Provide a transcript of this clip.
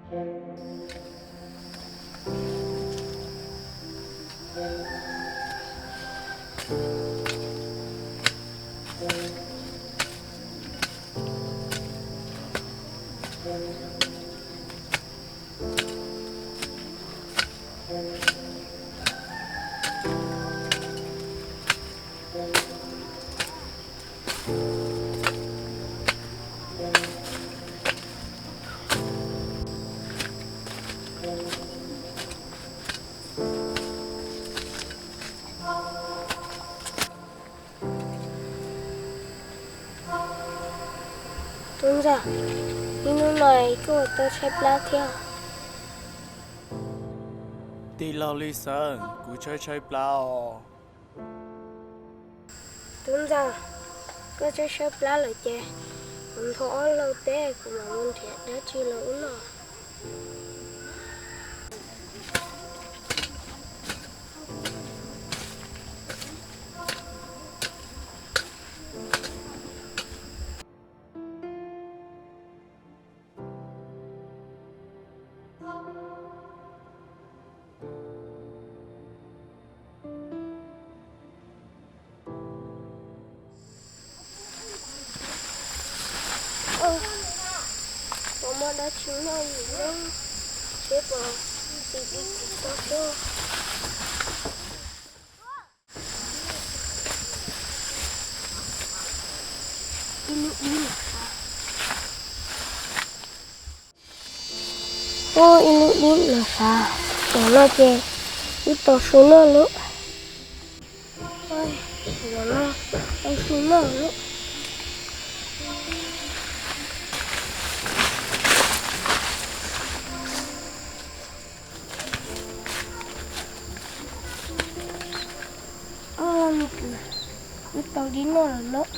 Tub ntxawm, ib hnub no koj ua tau tshaib plab thiab? Tij laug Lis Xeeb, kuv tshaib tshaib plab os. Tub ntxawm, koj tshaib tshaib plab lawm ces kuv nthua ob hlau teb kuv mam mus nrhiav dab tsi los ub noj. Puas muaj dab tsi noj yim lub, seb puas tsis tau tuaj. Ib lub dib los sav. Ub, ib lub dib los sav, tam no ces wb tau su noj lawm. Tam no tau su noj lawm. Ub, wb tau dib noj lawm lauj.